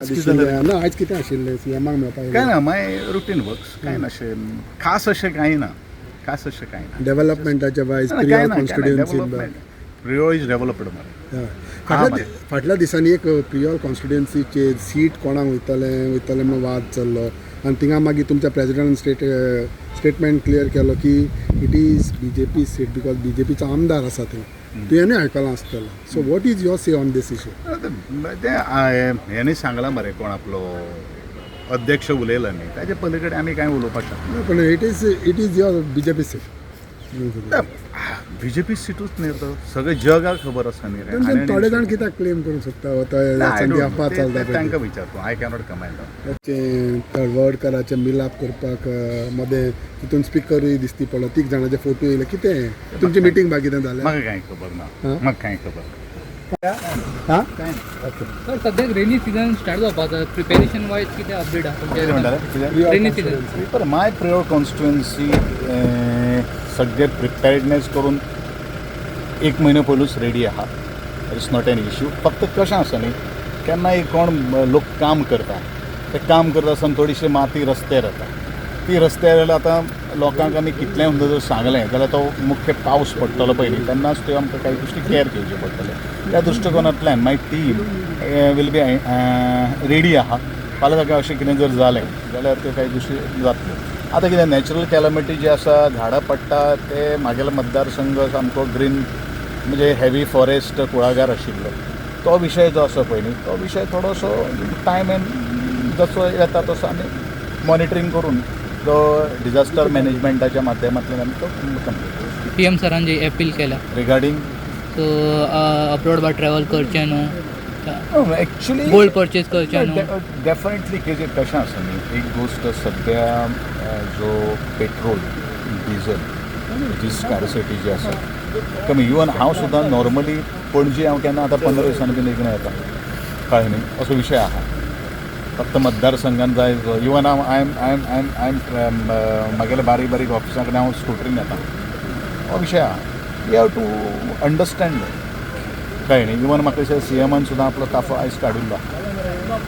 ना, आयज कितें आशिल्लें सीएमाक मेळपाक? काय ना, माय रुटीन वर्क्स. काय ना अशें खास, अशें कांय ना, खास अशें कांय ना. डेव्हलपमेंटाच्या वायज ना, काय प्रियोळ ना. Constituency? Development, Priol is developed मरे. फाटल्या दिसांनी एक प्रियोळ कॉन्स्टिट्युएन्सीचे सीट कोणाक वयतलें वयतलें म्हणून वाद चल्लो आनी थिंगा मागीर तुमच्या प्रेजिडेंटान स्टेटमेंट क्लियर केलो की it is BJP seat because बीजेपीचो आमदार आसा थंय. तुवेंनूय आयकलां आसतलें. So what is your say on this issue? ते हेणी सांगलां मरे, कोण आपलो अध्यक्ष उलयला न्ही, ताजे पलीकडे आमी कांय उलोवपाक शकना. पण it is your BJP seat. BJP सिटूच न्ही तो, सगळें जगाक खबर आसा न्ही रे. आनी थोडे जाण कित्याक क्लेम करूंक सोदता अफवा चलता? तांकां विचार तूं, I cannot comment. तळवडकराचे मिलाप करपाक मदें तितून स्पिकरूय दिसती पडलो, तीग जाणांचे फोटो येयले. कितें तुमची मिटींग बा कितें जालें? म्हाका कांय खबर ना. हां? म्हाका कांय खबर ना. हां. कांय ना. ओके. सर, सद्याक रेनी सिजन स्टार्ट जावपाचो, प्रिपेरेशन वायज कितें अपडेट आहा? कितें म्हणटाले? कितें? Rainy season. बरें, माय प्रियोळ कॉन्स्टिट्युएन्सी सगळे प्रिपेर्डनेस करून एक म्हयनो पयलूच रेडी आहा. It's not an issue. फक्त कशें आसा न्ही, केन्नाय कोण लोक काम करता, ते काम करता आसतना थोडीशी माती रस्त्यार येता. ती रस्त्यार जाल्यार आतां लोकांक आमी कितलेंय सुद्दां जर सांगलें जाल्यार तो मुख्य पावस पडटलो पयलीं, तेन्नाच त्यो आमकां कांय गोश्टी कॅर घेवच्यो पडटल्यो. त्या दृश्टिकोनांतल्यान my team will be ready आहा. फाल्यां सकाळीं अशें कितें जर जालें जाल्यार त्यो कांय गोश्टी जातल्यो. आतां कितें नॅचरल कॅलमिटी जी आसा, झाडां पडटा, ते म्हागेलो मतदारसंघ सामको ग्रीन, म्हणजे हेवी फॉरेस्ट, कुळागर आशिल्लो. तो विशय जो आसा पळय न्ही, तो विशय थोडोसो टायम एंड जसो येता तसो आमी मॉनिटरींग करून तो डिझास्टर मॅनेजमेंटाच्या माध्यमांतल्यान आमी तो कंप्लीट. पी एम सरान जी अपील केल्या रिगार्डींग? सो अब्रॉड बा ट्रॅवल करचें न्हू. एक्चुली गोल्ड परचेज करचें न्हू. डेफिनेटली. कितें कशें आसा न्ही, एक गोश्ट सद्या जो पेट्रोल डिझल जी स्कारसिटी जी आसा कमी, इवन हांव सुद्दां नॉर्मली पणजे हांव केन्ना आतां 15 दिसांनी बीन एकदां येता, कळ्ळें न्ही? असो विशय आहा. फक्त मतदारसंघान जाय, इवन हांव I am म्हागेले बारीक बारीक ऑफिसां कडेन हांव स्कुटरीन येता. हो विशय आहा, we have to understand, कळ्ळें न्ही? इवन म्हाका दिसता सीएमान सुद्दां आपलो ताफो आयज काडिल्लो.